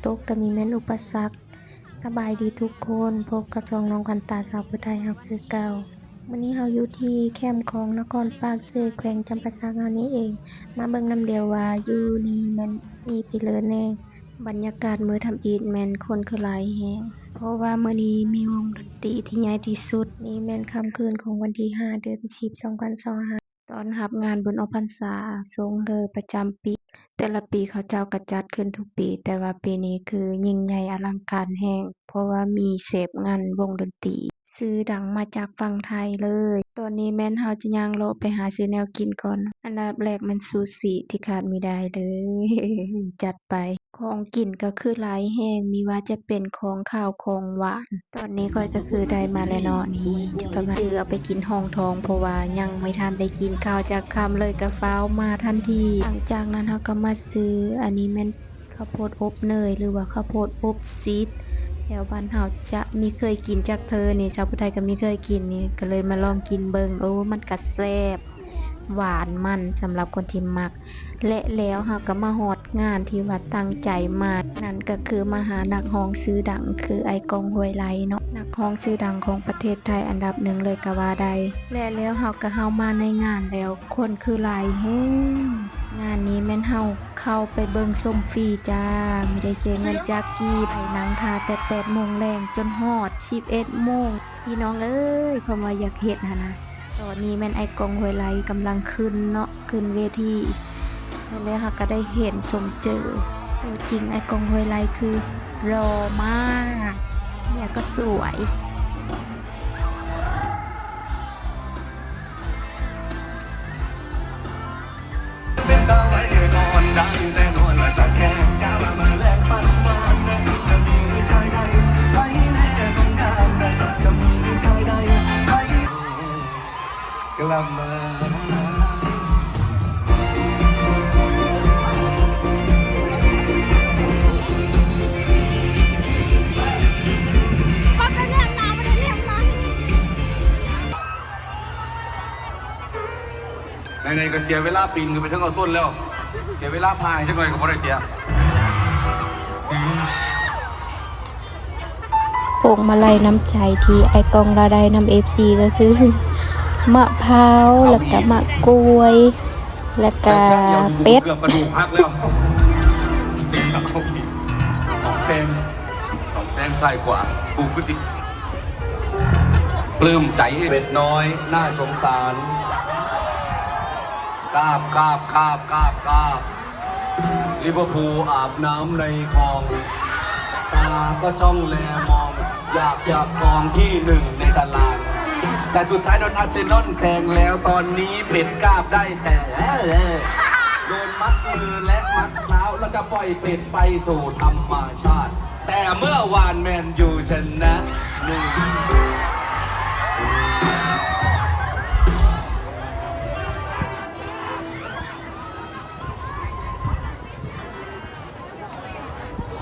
ຕົກ ກໍມີແມ່ນອຸປະສັກ. ສະບາຍດີທຸກຄົນ, ພົບກັບຊ່ອງນ້ອງຂວັນຕາ ສາວຜູ້ໄທເຮົາຄືເກົ່າ. ມື້ນີ້ເຮົາຢູ່ທີ່ແຄມຂອງນະຄອນປາກເຊ ແຂວງຈຳປາສັກເຮົານີ້ເອງ. ມາເບິ່ງນຳດຽວວ່າຢູ່ນີ້ແມ່ນມີໃຜເລີແດ່. ບັນຍາກາດມື້ທຳອິດແມ່ນຄົນຄືຫຼາຍແຮງ, ເພາະວ່າມື້ນີ້ມີວົງດົນຕີທີ່ໃຫຍ່ທີ່ສຸດ. ນີ້ແມ່ນຄ່ຳຄືນຂອງວັນທີຫ້າ ເດືອນສິບ ສອງພັນຊາວຫ້າ ຕ້ອນຮັບງານບຸນອອກພັນສາ ຊົງເຮີປະຈຳປີ. ແຕ່ລະປີເຂົາເຈົ້າກໍຈັດຂຶ້ນທຸກປີ, ແຕ່ວ່າປີນີ້ຄືຍິ່ງໃຫຍ່ອະລັງການແຮງ, ເພາະວ່າມີເຊບງານວົງດົນຕີຊື່ດັງມາຈາກຝັ່ງໄທເລີຍ. ຕອນນີ້ແມ່ນເຮົາຈະຍ່າງເລາະໄປຫາຊື້ແນວກິນກ່ອນ. ອັນດັບແລກແມ່ນຊູຊິທີ່ຂາດບໍ່ໄດ້ເລີຍ, ຈັດໄປ. ຂອງກິນກໍຄືຫຼາຍແຮງ, ມີວ່າຈະເປັນຂອງຄາວຂອງຫວານ. ຕອນນີ້ຂ້ອຍກໍຄືໄດ້ມາແລ້ວເນາະ, ນີ້ຈະໄປຊື້ເອົາໄປກິນຮອງທ້ອງ, ເພາະວ່າຍັງບໍ່ທັນໄດ້ກິນເຂົ້າຈັກຄຳເລີຍ ກໍຟ້າວມາທັນທີ. ຫຼັງຈາກນັ້ນເຮົາກໍມາຊື້, ອັນນີ້ແມ່ນເຂົ້າໂພດອົບເນີຍ ຫຼືວ່າເຂົ້າໂພດອົບຊີສ, ແຖວບ້ານເຮົາຈະບໍ່ເຄີຍກິນຈັກເທື່ອນີ້, ຊາວຜູ້ໄທກໍບໍ່ເຄີຍກິນນີ້, ກໍເລີຍມາລອງກິນເບິ່ງ. ໂອ້ ມັນກໍແຊບ ຫວານມັນສຳລັບຄົນທີ່ມັກ. ແລະແລ້ວເຮົາກໍມາຮອດງານທີ່ວ່າຕັ້ງໃຈມາ, ນັ້ນກໍຄືມາຫານັກຮ້ອງຊື່ດັງ ຄືອ້າຍກ້ອງ ຫ້ວຍໄລເນາະ, ນັກຮ້ອງຊື່ດັງຂອງປະເທດໄທອັນດັບໜຶ່ງເລີຍກໍວ່າໄດ້. ແລະແລ້ວເຮົາກໍເຂົ້າມາໃນງານແລ້ວ, ຄົນຄືຫຼາຍແຮງ. ງານນີ້ແມ່ນເຮົາເຂົ້າໄປເບິ່ງຊົມຟຣີຈ້າ, ບໍ່ໄດ້ເສຍເງິນຈັກກີບ. ໄປນັ່ງຖ້າແຕ່ແປດໂມງແລງຈົນຮອດສິບເອັດໂມງ. ພີ່ນ້ອງເອີຍ, ຄວາມວ່າຢາກເຮັດຫັ້ນນະ. ຕອນນີ້ແມ່ນອ້າຍກ້ອງ ຫ້ວຍໄລກຳລັງຂຶ້ນເນາະ, ຂຶ້ນເວທີ. ແລ້ວເຮົາກໍໄດ້ເຫັນຊົມເຈີຕົວຈິງ ອ້າຍກ້ອງ ຫ້ວຍໄລ ຄືຫຼໍ່ມາກ ແລ້ວກໍສວຍ. ໃນໆ ກໍເສຍເວລາປີນຂຶ້ນໄປເທິງເອົາຕົ້ນແລ້ວ, ເສຍເວລາພາຍຈັກໜ້ອຍກໍບໍ່ໄດ້ເຕຍ. ພວງມາໄລນ້ຳໃຈທີ່ອ້າຍກ້ອງລາວໄດ້ນຳເອັຟຊີ ກໍຄື ມະພ້າວ ແລ້ວກໍໝາກກ້ວຍ ແລ້ວກໍເປັດ. ເກືອບກະດູກຫັກແລ້ວ. ອອກແຊງ ອອກແຊງຊ້າຍຂວາ, ກູຄືຊິ ປຶ້ມໃຈ. ເປັດນ້ອຍໜ້າສົງສານ. ກາບ ກາບ ກາບ ກາບ ກາບ. ລິເວີພູອາບນ້ຳໃນຄອງ, ຕາກໍຈ້ອງແລມອງ, ຢາກຈະຄອງທີໜຶ່ງໃນຕະລາງ. ແຕ່ສຸດທ້າຍໂດນອາເຊນອນແຊງແລ້ວ, ຕອນນີ້ເປັດກາບໄດ້ແຕ່ ໂດນມັດມືແລະມັດເທົ້າ, ແລ້ວຈະປ່ອຍເປັດໄປສູ່ທຳມະຊາດ. ແຕ່ເມື່ອວານແມນຢູຊະນະໜຶ່ງ.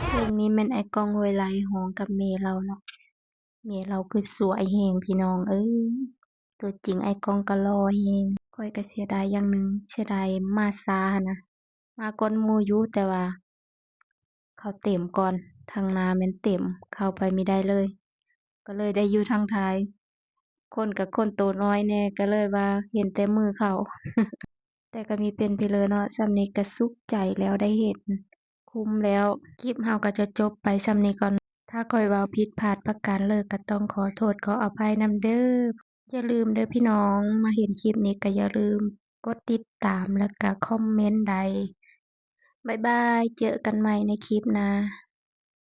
ເພງນີ້ແມ່ນອ້າຍກ້ອງ ຫ້ວຍໄລ ຮ້ອງກັບແມ່ລາວເນາະ. ແມ່ລາວຄືສວຍແຮງພີ່ນ້ອງເອີຍ, ຕົວຈິງອ້າຍກ້ອງກໍຫຼໍ່ແຮງ. ຂ້ອຍກໍເສຍດາຍຢ່າງໜຶ່ງ, ເສຍດາຍມາຊ້າຫັ້ນນະ. ມາກ່ອນໝູ່ຢູ່, ແຕ່ວ່າເຂົາເຕັມກ່ອນ, ທາງໜ້າແມ່ນເຕັມ, ເຂົ້າໄປບໍ່ໄດ້ເລີຍ, ກໍເລີຍໄດ້ຢູ່ທາງທ້າຍ. ຄົນກໍຄົນໂຕນ້ອຍແດ່, ກໍເລີຍວ່າເຫັນແຕ່ມືເຂົາ. ແຕ່ກໍມີເປັນເພເລີເນາະ, ສ່ຳນີ້ກໍສຸກໃຈແລ້ວ, ໄດ້ເຫັນ ຄຸ້ມແລ້ວ. ຄລິບເຮົາກໍຈະຈົບໄປສ່ຳນີ້ກ່ອນ. ຖ້າຂ້ອຍເວົ້າຜິດພາດປະການໃດ ກໍຕ້ອງຂໍໂທດຂໍອະໄພນຳເດີ້. ຢ່າລືມເດີ້ພີ່ນ້ອງ, ມາເຫັນຄລິບນີ້ກໍຢ່າລືມກົດຕິດຕາມ ແລ້ວກໍຄອມເມັນໄດ້. ບາຍບາຍ, ເຈີກັນໃໝ່ໃນຄລິບໜ້າ.